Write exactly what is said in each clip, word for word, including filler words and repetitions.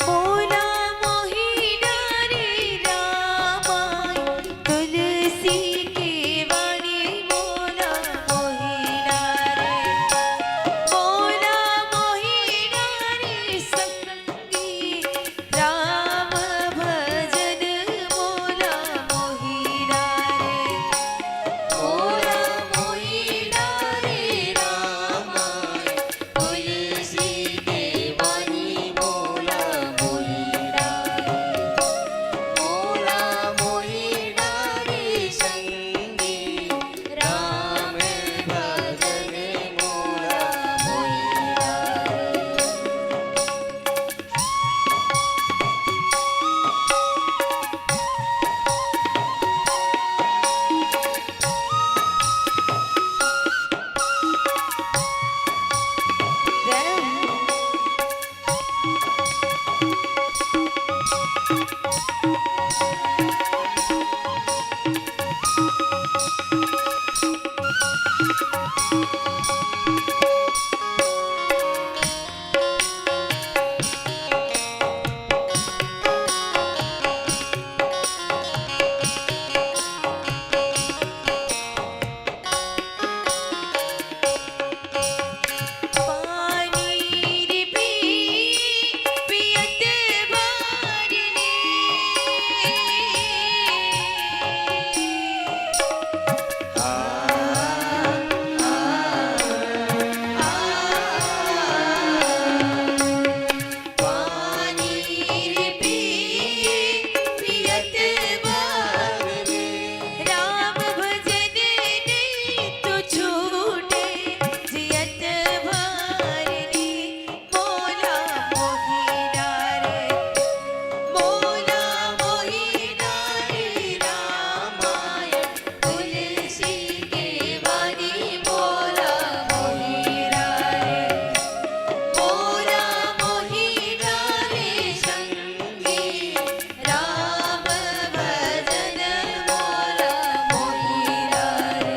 मोला मोहि डारे रामाय, तुलसी के बानी मोला मोहि डारे, मोला मोहि डारे संगी, राम भजन मोला मोहि डारे, मोला मोहि डारे रामाय, तुलसी के बानी मोला मोहि डारे, मोला मोहि डारे संगी, राम भजन मोला मोहि डारे।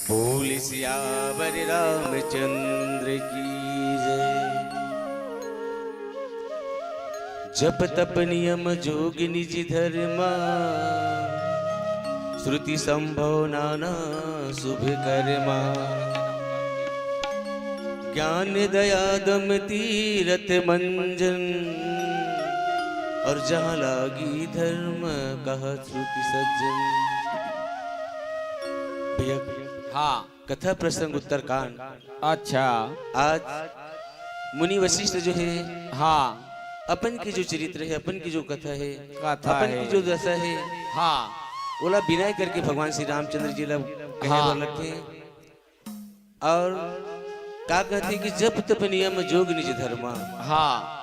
बोल सियावर रामचंद्र की जय। जप तप नियम जोग निज धर्मा, श्रुति संभव नाना शुभ कर्मा। ज्ञान दया दम तीरथ मंजन, और जहाँ लागी धर्म कहा श्रुति सज्जन। भैया, हाँ। कथा प्रसंग उत्तरकांड। अच्छा। आज मुनि वशिष्ठ जो है, हाँ। अपन की जो चरित्र है, अपन की जो कथा है, कथा अपन है। की जो दशा है, हाँ। ओला बिनाय करके भगवान श्री रामचंद्र जी ला कहे हाँ। बर लगथे। और का कहथे कि जप तप नियम जोग निज धर्मा। हाँ।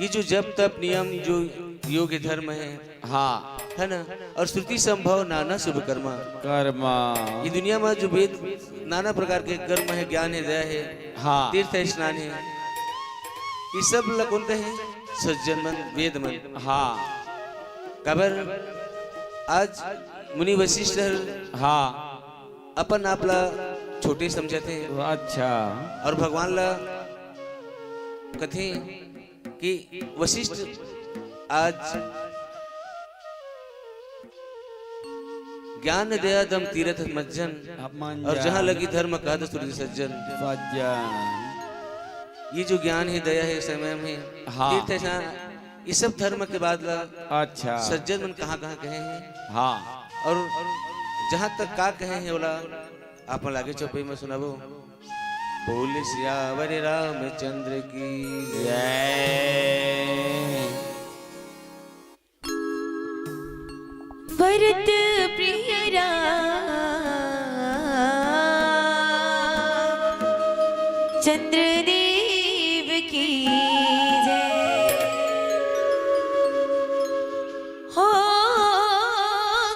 ये जो जप तप नियम जो योग धर्म है, हाँ। है ना, और श्रुति संभव नाना शुभ कर्मा। कर्मा। ये दुनिया में जो वेद नाना प्रकार के कर्म है, ज्ञान है, दया है, हाँ। तीर्थ है, स्नान है, ये सब ला कौन कहे? सज्जन मन, वेद मन। हाँ। काबर आज मुनि वशिष्ठ हर हाँ। अपन आप ला छोटे समझथे। अच्छा। और भगवान ला कथे कि वशिष्ठ आज ज्ञान दया दम तीरथ मज्जन, मंजन। और जहाँ लगी धर्म कहा श्रुति सज्जन। सज्जन। ये जो ज्ञान है, दया है, संयम है, हाँ। तीर्थ है, स्नान, ये सब धर्म के बाद ला अच्छा। सज्जन मन कहाँ कहाँ कहे हैं। हाँ। और जहाँ तक का कहे हैं ओला आप मन आगे चौपाई में सुनाबो। बोल सियावर रामचंद्र की जय। भरत प्रिय राम चंद्र देव की जय। हो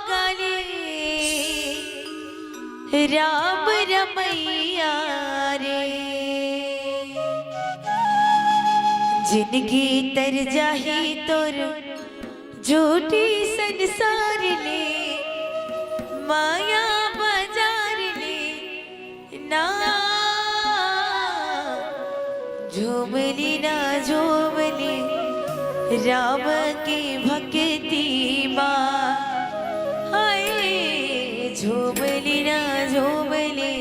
गाले राम रमैया रे, जिनगी तर जाही तोर झूठी संसार ले, माया बाजार ले ना। झूमली ना झूमली राम की भक्ति माँ, हाय। झूमली ना झूमली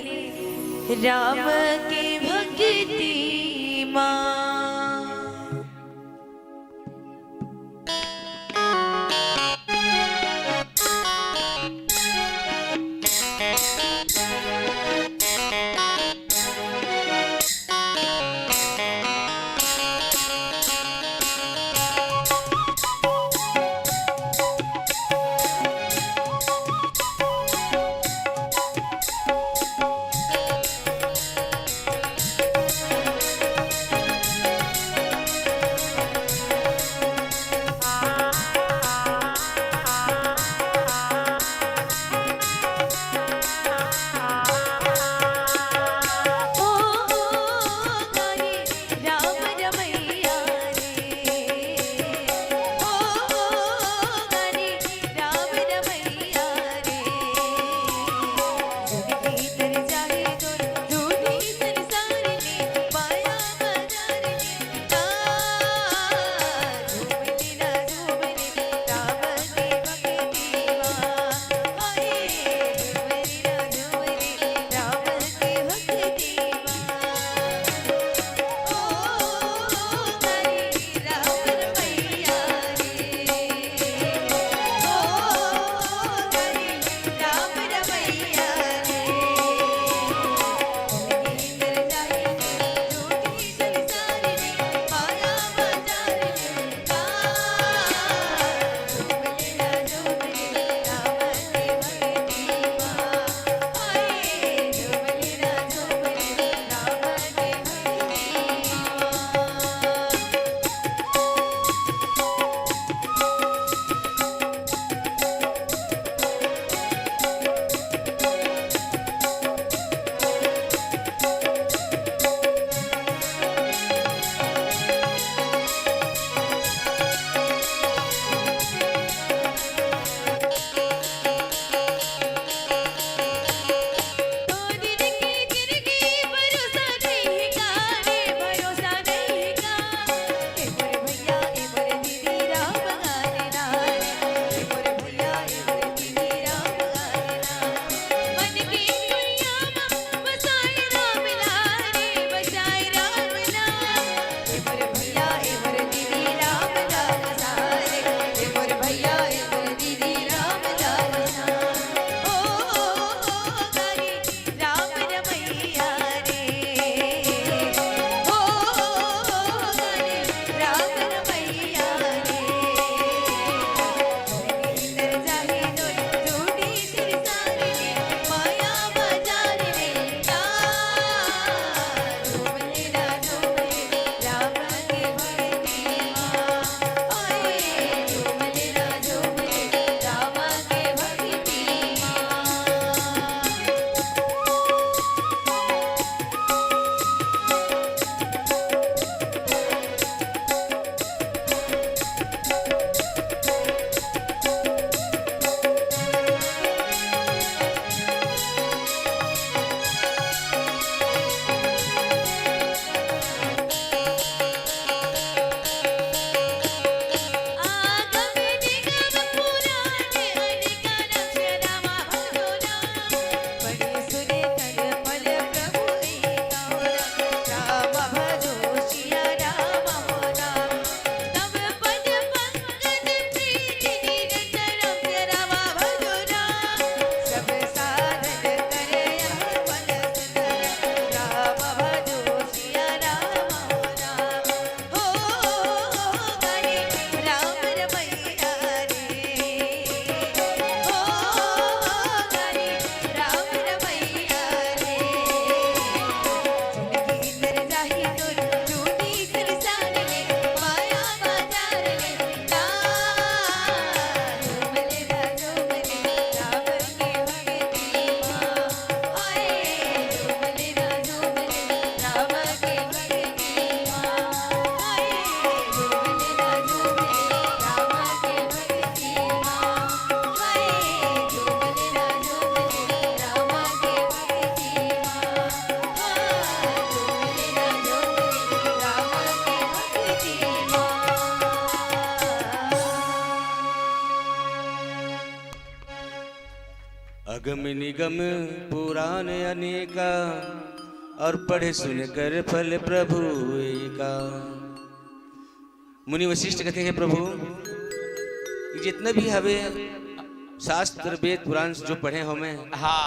राम की भक्ति माँ। गम निगम पुराण अनेका, और पढ़े सुन कर फल प्रभु एका। मुनि वशिष्ठ कथे, हे प्रभु, ये जितना भी हवे शास्त्र, वेद, पुराण जो पढ़े हो मैं, हाँ।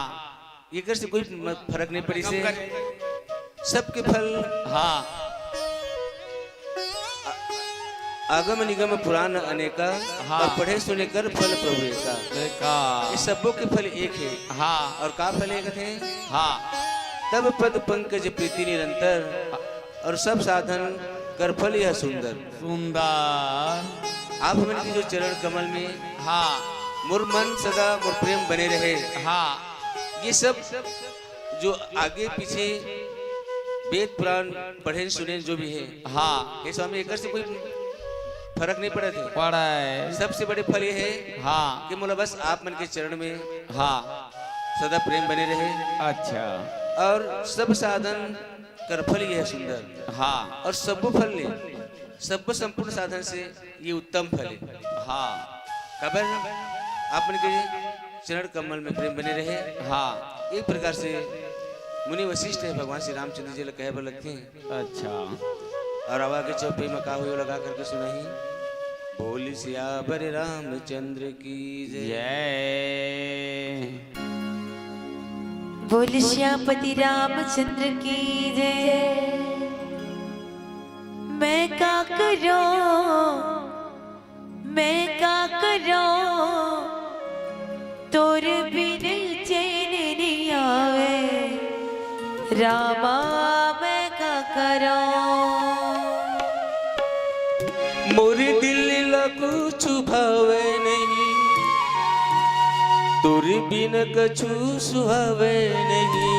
एकर से कोई म-, फरक नहीं पड़िस हे। सबके फल, हाँ। आ-, आगम निगम पुराण अनेका, हाँ। और पढ़े सुने कर फल प्रभु एका। एका। ये सबो के फल एक हे। हाँ। और का फल एक थे? हाँ। तब पद पंकज प्रीति निरंतर, और सब साधन कर फल यह सुंदर। सुंदर। आप हमन के जो चरण कमल में, हाँ। मोर मन सदा मोर प्रेम बने रहे। हाँ। ये सब जो आगे पीछे वेद पुराण पढ़े सुने जो भी हे, हाँ। हे स्वामी, एकर से कोई फरक नहीं पड़त हे। पड़े। सबसे बड़े फल ये हे, हाँ। कि मोला बस आप मन के चरण में, हाँ। सदा प्रेम बने रहे। अच्छा। और सब साधन कर फल ये हे सुंदर। हाँ। और सब फल ले, सब संपूर्ण साधन से ये उत्तम फल हे। हाँ। काबर आप मन के चरण कमल में प्रेम बने रहे। हाँ। एक प्रकार से मुनि वशिष्ठ हे, भगवान श्री रामचंद्र जी ल कहे बर लगथे। अच्छा। और आवा के चौपाई में का होय, लगा करके सुनाही। बोल सियावर रामचंद्र की जय। जय। बोल सियापति रामचंद्र की जय। मैं का करूं, मैं का करूं, तोर बिन चैन नहीं आवे, रामा मैं का करूं। मोर दिल ला कुछ भावे नहीं, तोर बिन कछु सुहावे नहीं।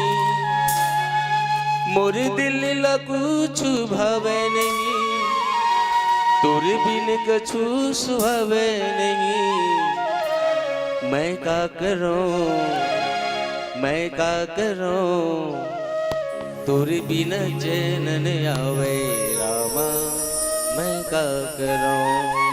मोर दिल ला कुछ भावे नहीं, तोर बिन कछु सुहावे नहीं। मैं का करूं, मैं का करूं, तोर बिन चैन न आवे रामा, मैं का करूं।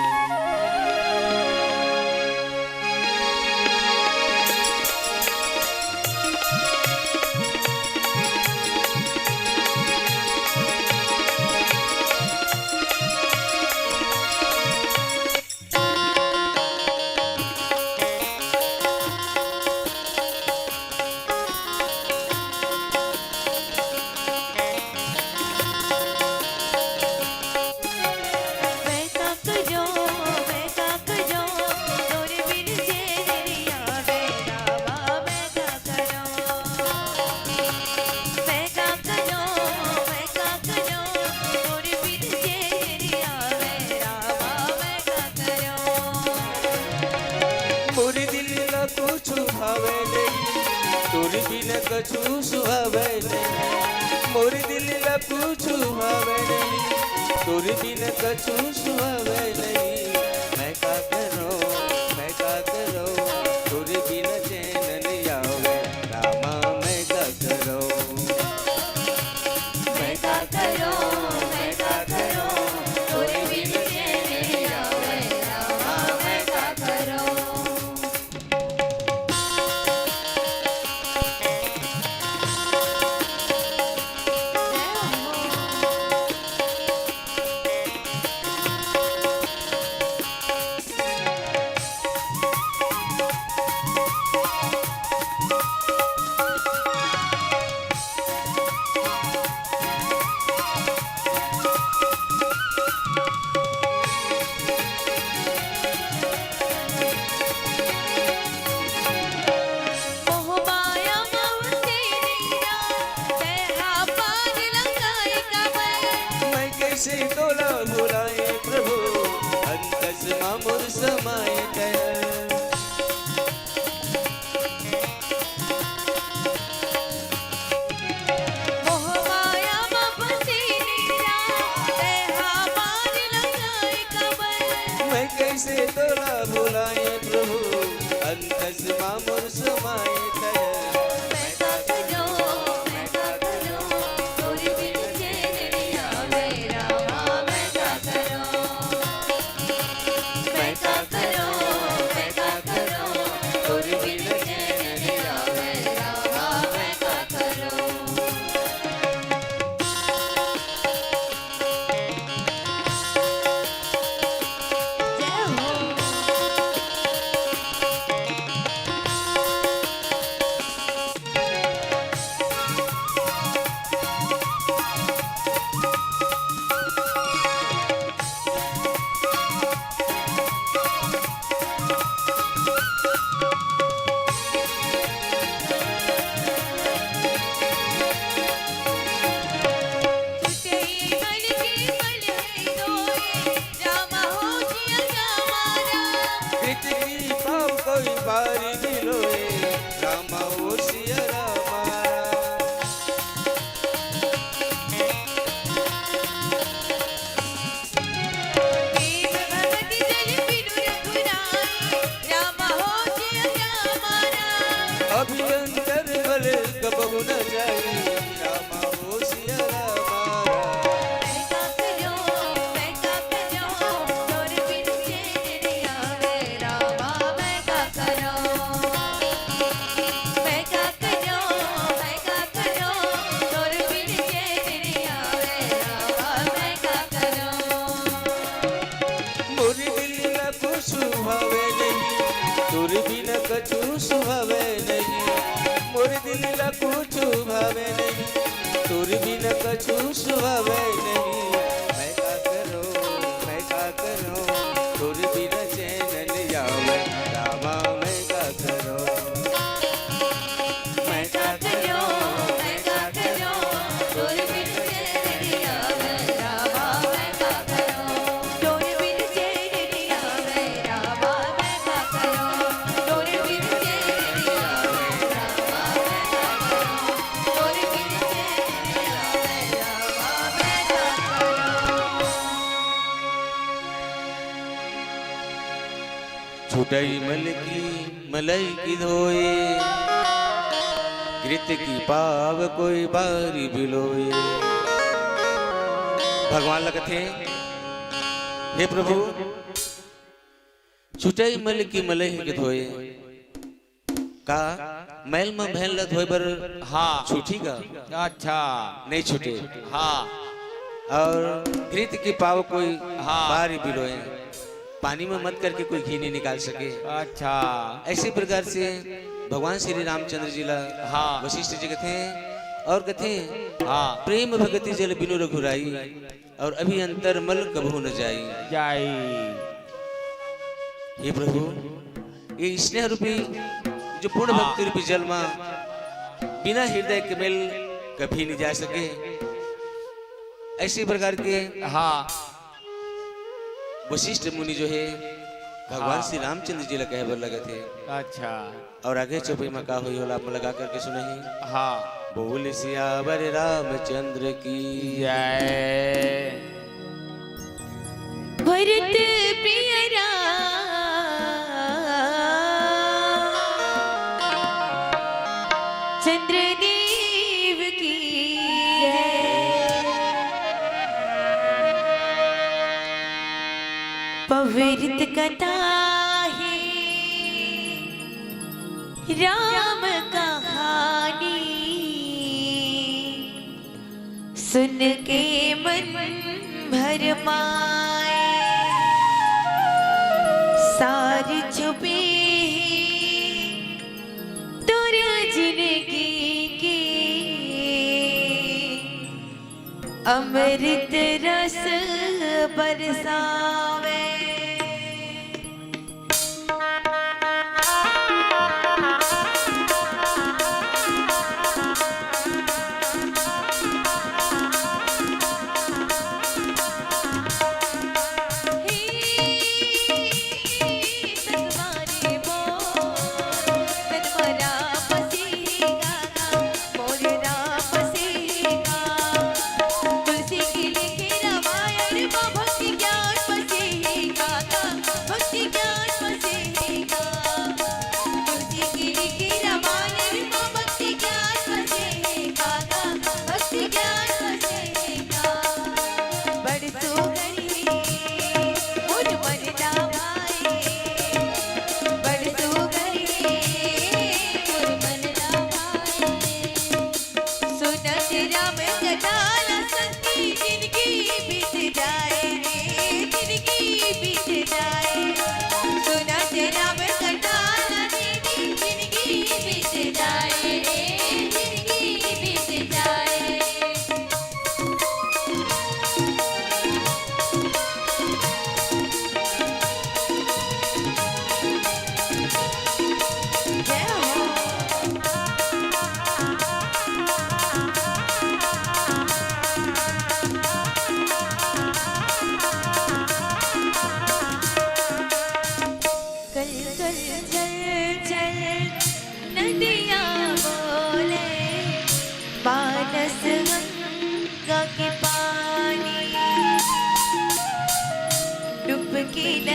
मोर दिल ला कुछु भावे नहीं, तोर बिन कछु सुहावे नहीं। मोर दिल ला कुछु भावे नहीं, तोर बिन कछु सुहावे नहीं। मैं का करूं, मैं का करूं, तोर बिन चैन नहीं आवे। रामा मैं का करूं, मैं का करूं, मैं का करूं, तोर बिन चैन नहीं आवे। रामा मैं का करूं। मोह माया म फंसे नैया, तैं हा पार लगाए काबर। मैं कैसे तोला भुलाए प्रभु, अंतस मा मोर समाए तैं। मोह माया म फंसे नैया, तैं हा पार लगाए काबर। मैं कैसे तोला भुलाए प्रभु, अंतस मा मोर समाए तैं। मैं का करूं, मैं का करूं, तोर बिन चैन नहीं आवे रामा, मैं का करूं। मैं का करूं, मैं का करूं, तोर बिन चैन नहीं की पाव कोई बारी मिलोए, रामा ओ सिया रामा। प्रेम भगति जल बिनु रघुराई, रामा हो सिया रामा राम। अभी अंतर मल कबहु न जाई, रामा ओ सिया रामा राम। मैं का करूं, मैं का करूं, तोर बिन चैन नहीं आवे, रामा मैं का करूं। मैं का करूं, मैं का करूं, तोर बिन चैन नहीं आवे, रामा मैं का करूं। मोर दिल ला कुछ सुहावे नहीं, तोर बिन कछु सुहावे नहीं। मोर दिल ला कुछ भावे नहीं, तोर बिन कछु सुहावे नहीं। मैं का करूं, मैं का करूं, तोर बिन चैन नहीं आवे, रामा मैं का करूं। मैं का करूं, मैं का करूं, तोर बिन चैन नहीं आवे, रामा मैं का करूं। तोर बिन चैन नहीं आवे, रामा मैं का करूं। तोर बिन चैन नहीं आवे, रामा मैं का करूं। तोर बिन चैन नहीं आवे, रामा मैं का करूं। छुटई मल की मलई की धोए, कृत की पाव कोई बारी बिलोए। भगवान लगथे, हे प्रभु, छुटई मल की मलई के धोए, का मैल म भैल ल धोए बर हाँ। छूटी का? अच्छा। नहीं छूटे। हाँ। और कृत की पाव कोई हाँ। बारी बिलोए, पानी में मत करके कोई घी नहीं निकाल सके। अच्छा। ऐसे प्रकार से भगवान श्री रामचंद्र जी ला हाँ। वशिष्ठ जी कथे और कथे, हाँ। प्रेम भगति जल बिनु रघुराई। और अभी अंतर मल कबहू न जाई। जाई। हे प्रभु, ये स्नेह रूपी जो पूर्ण हाँ। भक्ति रूपी जल मा बिना हृदय के मेल कभी नहीं जा सके। ऐसे प्रकार के हाँ। वशिष्ठ मुनि जो है, भगवान हाँ। श्री रामचंद्र जी ला कहे बर लगत हे। अच्छा। और आगे चौपाई में का होई, ओला आप मन ला गा करके सुनाही। हाँ। बोल सियावर रामचंद्र की जय। भरत प्रिय राम चंद्र देव की जय। पवित्र कथा है राम कहानी, सुन के मन भर माए। सार छुपे हैं तोर जिनगी के, अमृत रस बरसावे।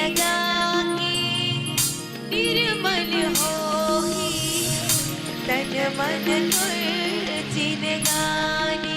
जाके निर्मल होही तन मन कुल जिनगानी।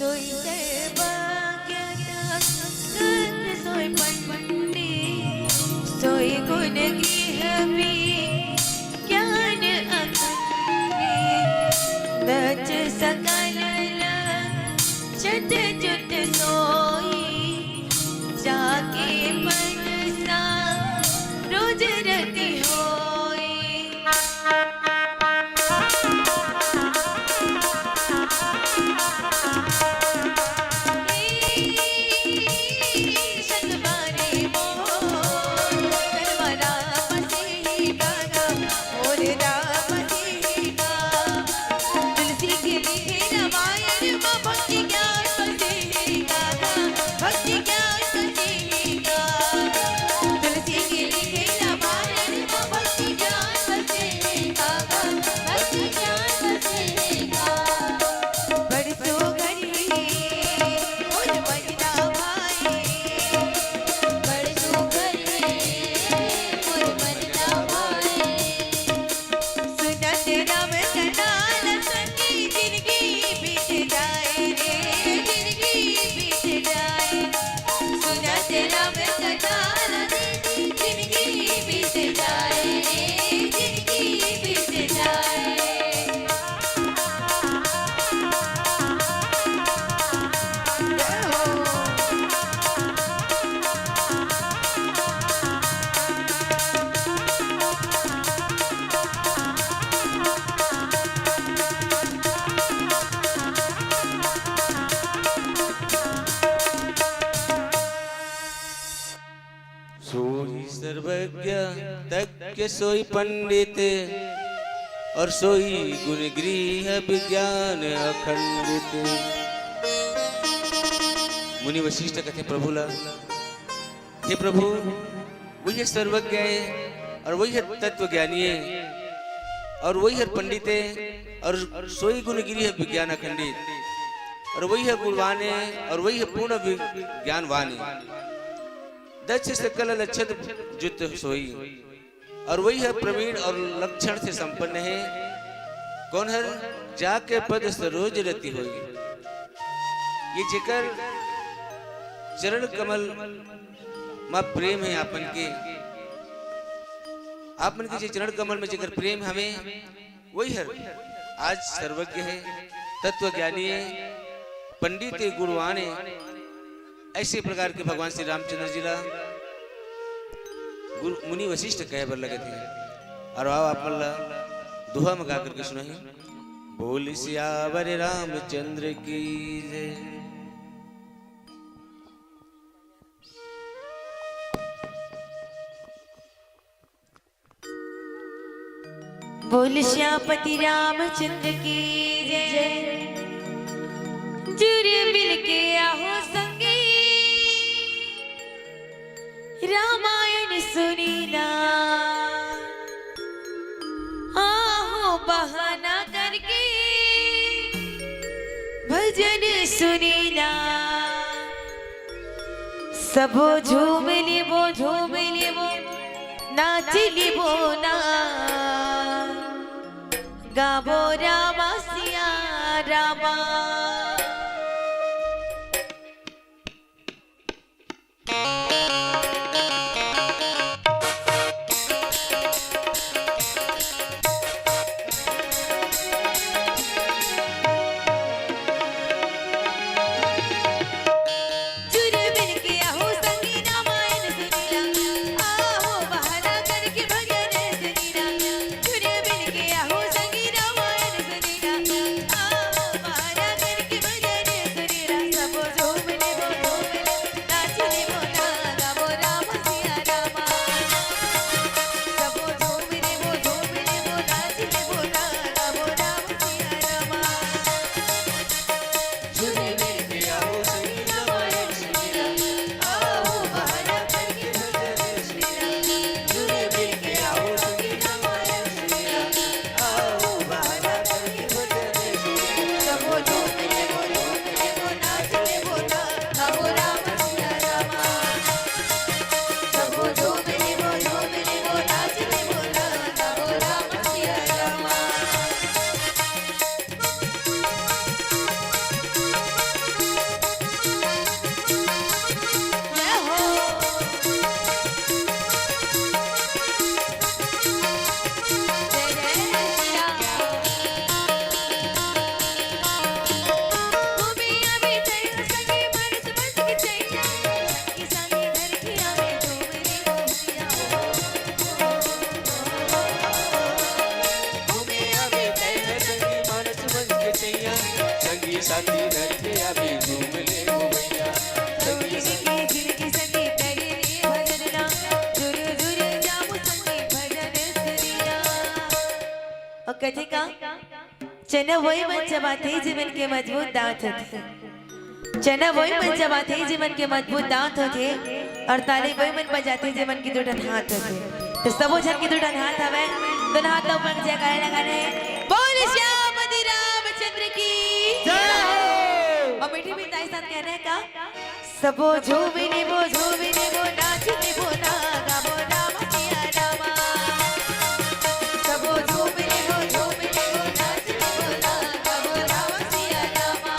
सोई सर्वज्ञ तत्व सोई पंडित, सोई गुण गृह विज्ञान अखंडित। नच सकल लक्षण जुट सोई, जाके मनसा रोज रति होई। सोई सर्वज्ञ तज्ञ सोई पंडित, और सोई गुण गृह विज्ञान अखंडित। मुनि वशिष्ठ कथे प्रभु ला, हे प्रभु, वही सर्वज्ञ है और वही तत्व ज्ञानी है और वही हर पंडित है और सोई गुण गृह विज्ञान अखंडित, और वही है गुणवान है और वही है पूर्ण वि-, ज्ञानवान है। दक्ष सकल लक्षण जुत सोई, और वही है प्रवीण और लक्षण से संपन्न है। कौन हर? जाके पद सरोज रति होई। ये जेकर चरण कमल मा प्रेम है आपन के, आपन के जे चरण कमल में जेकर प्रेम हवे, वही हर आज सर्वज्ञ है, तत्व ज्ञानी है, पंडित है, गुणवान है। ऐसे प्रकार के भगवान श्री रामचंद्र जी ला गुरु मुनि वशिष्ठ कहे बर लगत हैं। और आओ आप मन ला दोहा में गा करके सुनाही। बोल सियावर रामचंद्र की जय। बोल श्यामपति रामचंद्र की जय। जुर मिलके आहो संगी, रामायण सुनीला। आहो बहाना करके, भजन सुनीला। सबो झूम लेबो, झूम लेबो, नाच लेबो ना। गाबो रामा सिया रामा। जिनगी जिनगी संगे करे रे भजन ला, जुरु जुरु जामु संगे भजन करिला। अउ कथे का, चना वही मन चबाथे, जेमन के मजबूत दांत होथे। चना वही मन चबाथे, जेमन के मजबूत दांत होथे, अउ ताली वही मन बजाथे, जेमन के दू ठन हाथ होथे। त सबो झन के दू ठन हाथ हवय, दोनों हाथ ला ऊपर जयकारा लगाना हे। बोल सियापति रामचंद्र की जय हो। अउ मीठी मीठी ताली साथ कहना हे का? सबो झूमी लेबो, झूमी लेबो, नाची लेबो ना, गाबो राम सिया रामा। सबो झूमी लेबो, झूमी लेबो, नाची लेबो ना, गाबो राम सिया रामा।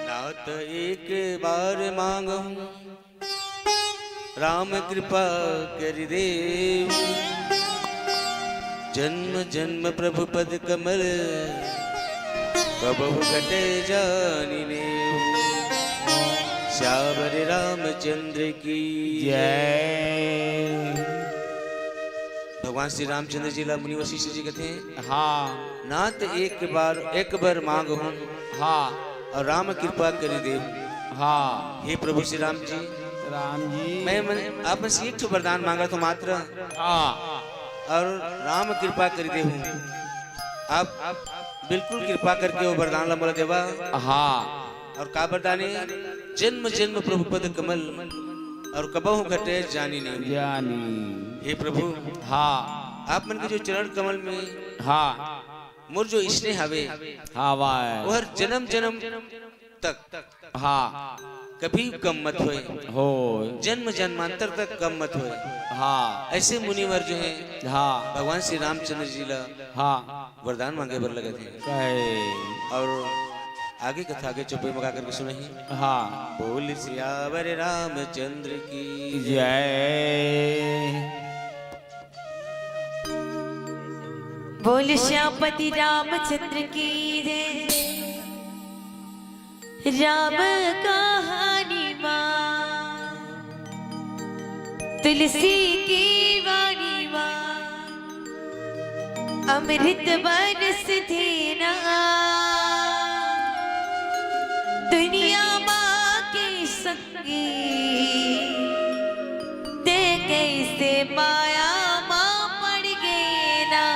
नाथ एक बार मांगहूं, राम कृपा करि देव। जन्म जन्म प्रभु पद कमल, कबहु घटे जानि नेव। सियावर रामचंद्र की जय। भगवान श्री रामचंद्र जी ला मुनि वशिष्ठ जी कथे, हाँ। नाथ एक बार, एक बार मांगहूं, हाँ। अउ राम कृपा करि देव। हाँ। हे प्रभु श्री राम जी, राम जी। मैं मन, आप मन से एक ठो वरदान मांगत हूं मात्र। हाँ। अउ राम कृपा करि देव। आप बिल्कुल कृपा करके वो वरदान ला मोला देवा। हाँ। अउ का वरदान हे? जन्म जन्म प्रभु पद कमल, अउ कबहु घटे जानि नेव। जानि। हे प्रभु, हाँ। आप मन के जो चरण कमल में, हाँ। मोर जो स्नेह हवे, हाँ, वाह। वो हर जन्म जन्म तक, हाँ। कभी कम मत होय। हो। जन्म जन्मांतर तक कम मत होय। हाँ। ऐसे मुनिवर जो हैं, हाँ। भगवान श्री रामचंद्र जी ला, हाँ। वरदान मांगे बर लगत हे। कहे। अउ आगे कथा आगे चौपाई मगा करके सुनाही। हाँ। बोल सियावर रामचंद्र की जय। बोल श्यामपति रामचंद्र की जय। राम कहानी मा, तुलसी की वाणी मा, अमृत बरस देना। दुनिया मा के संगी, ते कैसे माया मा पड़ गे ना।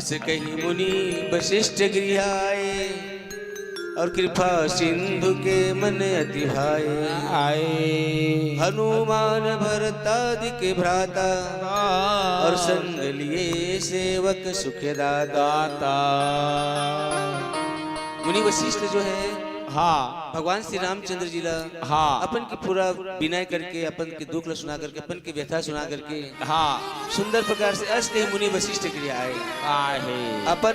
से कही मुनि वशिष्ठ गृह आए, और कृपा सिंधु के मन अति भाए। आए। हनुमान भरत आदि के भ्राता, और संग लिए सेवक सुखदाता। दाता। मुनि वशिष्ठ जो है, हाँ। भगवान श्री रामचंद्र जी ला, हाँ। अपन के पूरा विनय करके, अपन के दुख ला सुना करके, अपन के व्यथा सुना करके, हाँ। सुंदर प्रकार से अस कही मुनि वशिष्ठ गृह आए। आहे। अपन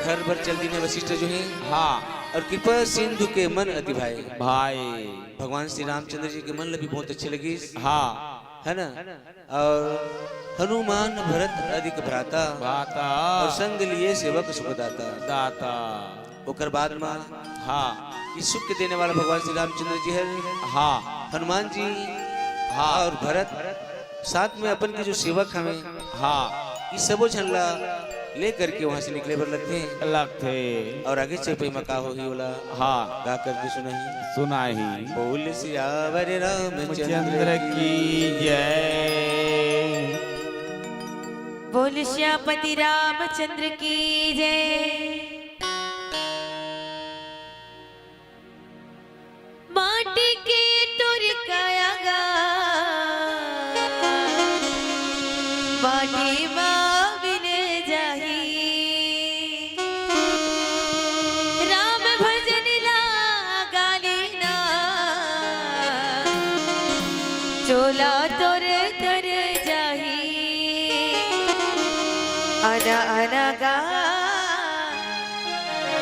घर बर चल दीन हे वशिष्ठ जो है। हाँ। और कृपा सिंधु के मन अति भाए। भाए। भगवान श्री रामचंद्र जी के मन ला भी बहुत अच्छे लगिस। हाँ। है ना? और हनुमान भरत अधिक भ्राता, भ्राता। और संग लिए सेवक सुखदाता। दाता। ओकर बाद मा, हाँ। ये सुख के देने वाला भगवान श्री रामचंद्र जी है। हाँ। हनुमान जी, हाँ। और भरत साथ में अपन के जो सेवक हवे, हाँ। ये सबो झन ला ले करके वहां से निकले बर लगथे। लगथे। और आगे चौपाई मा का होही ओला, हाँ। गा करके सुनाही। सुनाही। बोल सियावर रामचंद्र चंद्र की की जय। बोल श्यामपति रामचंद्र की जय। माटी के तोर काया गा, माटी मा मिल जाही। राम भजन ला गाली ना, चोला तोर तर जाही। आना आना गा,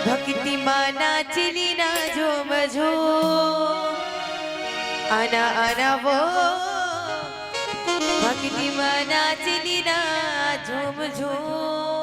भक्ति मा नाचली ना झूम झूम। आना आना वो, भक्ति मा नाचली ना झूम झूम।